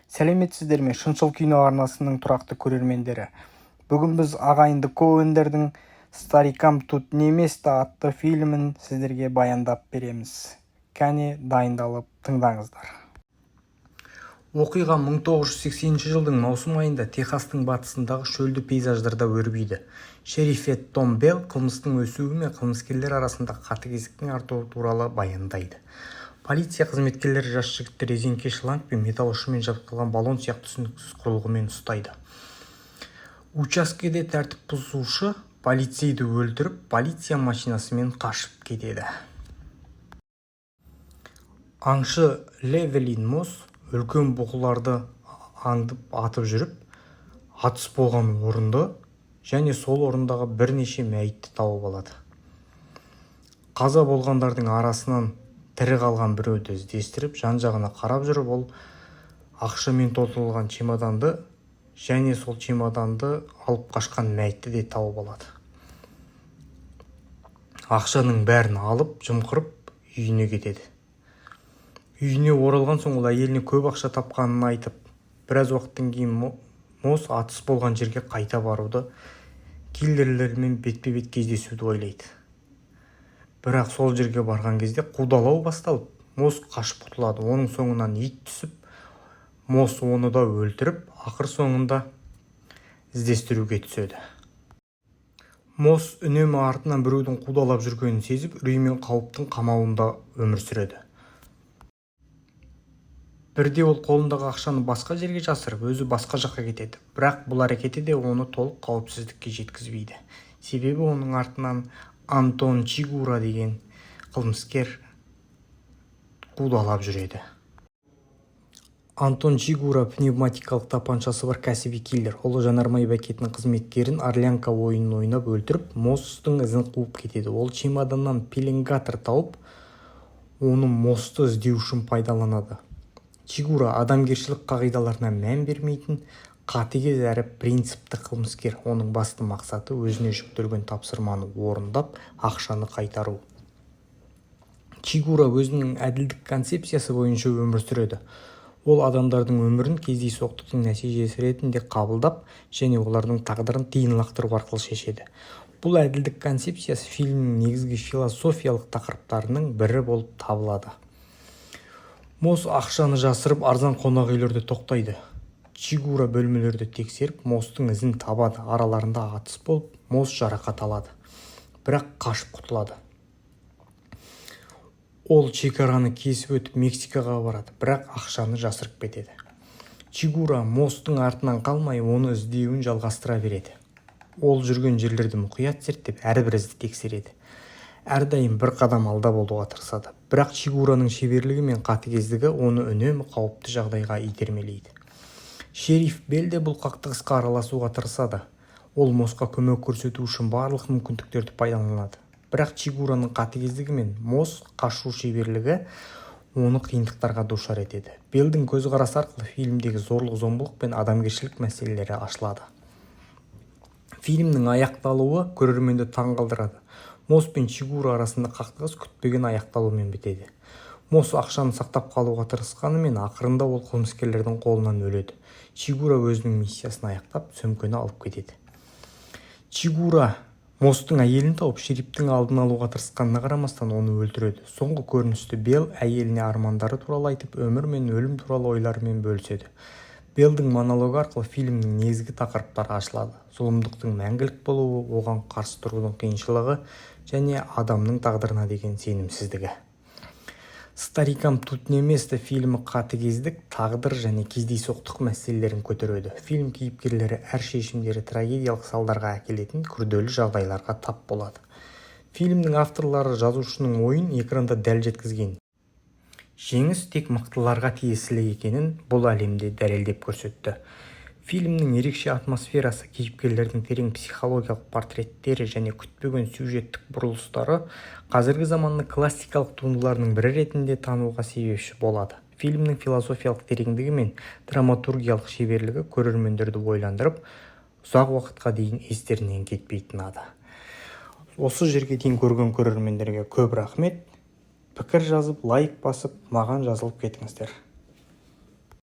Сәлеметсіздер ме, «Шыншыл кино» арнасының тұрақты көрермендері! Бүгін біз ағайынды Коэндердің «Старикам тут не место» атты фильмін сіздерге баяндап береміз. Кәне, дайындалып тыңдаңыздар. Оқиға 1980 жылдың маусым айында Техастың батысындағы шөлді пейзаждарда өрбиді. Шериф Эд Том Белл қылмыстың өсуі мен қылмыскерлер арасындағы қатыгездіктің артуы туралы баяндайды. Полиция қызметкерлері жас жігітті резеңке шланг пен металл ұшымен жабдықталған баллон сияқты түсініксіз құрылғымен ұстайды. Учаскеде тәртіп бұзушы полицейді өлтіріп, полиция машинасымен қашып кетеді. Аңшы Левелин Мосс үлкен бұқыларды аңдып, атып жүріп, атыс болған орынды және сол орындағы бірнеше мәйітті тауып алады. Қаза болғандардың арасынан тірі қалған біреуді іздестіріп, жан-жағына қарап жүріп, ол ақшамен толтырылған чемоданды және сол чемоданды алып қашқан мәйітті де тауып алады. Ақшаның бәрін алып, жымқырып, үйіне кетеді. Үйіне оралған соң ол әйеліне көп ақша тапқанын айтып, біраз уақыттан кейін Мосс атыс болған жерге қайта баруды, киллерлермен бетпе-бет кездесуді ойлайды. Бірақ сол жерге барған кезде қудалау басталып, Мосс қашып құтылады. Оның соңынан ит түсіп, Мосс оны да өлтіріп, ақыр соңында іздестіруге түседі. Мосс үнемі артынан біреудің қудалап жүргенін сезіп, үрей мен қауіптің қамауында өмір сүреді. Бірде ол қолындағы ақшаны басқа жерге жасырып, өзі басқа жаққа кетеді. Бірақ бұл әрекеті де оны толық қауіпсіздікке жеткізбейді, себебі оның артынан Антон Чигура деген қылмыскер қудалап жүреді. Антон Чигура – пневматикалық тапаншасы бар кәсіби киллер. Ол жанармай бекетінің қызметкерін орлянка ойынын ойнап өлтіріп, Мосстың ізін қуып кетеді. Ол чемоданнан пеленгатор тауып, оны Моссты іздеу үшін пайдаланады. Чигура – адамгершілік қағидаларына мән бермейтін, қатыгез әрі принципті қылмыскер. Оның басты мақсаты – өзіне жүктелген тапсырманы орындап, ақшаны қайтару. Чигура өзінің әділдік концепциясы бойынша өмір сүреді. Ол адамдардың өмірін кездейсоқтықтың нәтижесі ретінде қабылдап және олардың тағдырын тиын лақтыру арқылы шешеді. Бұл әділдік концепциясы фильмнің негізгі философиялық тақырыптарының бірі болып табылады. Мосс ақшаны жасырып, арзан қонақ үйлерде тоқтайды. Чигура бөлмелерді тексеріп, Мосстың ізін табады. Араларында атыс болып, Мосс жарақат алады, бірақ қашып құтылады. Ол шекараны кесіп өтіп, Мексикаға барады, бірақ ақшаны жасырып кетеді. Чигура Мосстың артынан қалмай, оны іздеуін жалғастыра береді. Ол жүрген жерлерді мұқият зерттеп, әрбір ізді тексереді, әрдайым бір қадам алда болуға тырысады. Бірақ Чигураның шеберлігі мен қатыгездігі оны үнемі қауіпті жағдайға итермелейді. Шериф Белл де бұл қақтығысқа араласуға тырысады. Ол Моссқа көмек көрсету үшін барлық мүмкіндіктерді пайдаланады. Бірақ Чигураның қатыгездігі мен Мосс қашу шеберлігі оны қиындықтарға душар етеді. Беллдің көзқарасы арқылы фильмдегі зорлық-зомбылық пен адамгершілік мәселелері ашылады. Фильмнің аяқталуы көрерменді таң қалдырады. Мосс пен Чигура арасында қақтығыс күтпеген аяқталумен бітеді. Мосс ақшаны сақтап қалуға тырысқанымен, ақырында ол қылмыскерлердің қолынан өледі. Чигура өзінің миссиясын аяқтап, сөмкені алып кетеді. Чигура Мосстың әйелін тауып, шерифтің алдын алуға тырысқанына қарамастан, оны өлтіреді. Соңғы көріністе Белл әйеліне армандары туралы айтып, өмір мен өлім туралы ойларымен бөліседі. Беллдің монологы арқылы фильмнің негізгі тақырыптары ашылады: зұлымдықтың мәңгілік болуы, оған қарсы тұрудың қиыншылығы және адамның тағдырына деген сенімсіздігі. «Старикам тут не место» фильмі қатыгездік, тағдыр және кездейсоқтық мәселелерін көтереді. Фильм кейіпкерлері әр шешімдері трагедиялық салдарға әкелетін күрделі жағдайларға тап болады. Фильмнің авторлары жазушының ойын экранда дәл жеткізген. Жеңіс тек мықтыларға тиесілі екенін бұл әлемде дәлелдеп көрсетті. Фильмнің ерекше атмосферасы, кейіпкерлердің терең психологиялық портреттері және күтпеген сюжеттік бұрылыстары қазіргі заманның классикалық туындыларының бірі ретінде тануға себепші болады. Фильмнің философиялық тереңдігі мен драматургиялық шеберлігі көрермендерді ойландырып, ұзақ уақытқа дейін естерінен кетпей тынады. Осы жерге дейін көрген көрермендерге көп рахмет. Пікір жазып, лайк басып, маған жазылып кетіңіздер.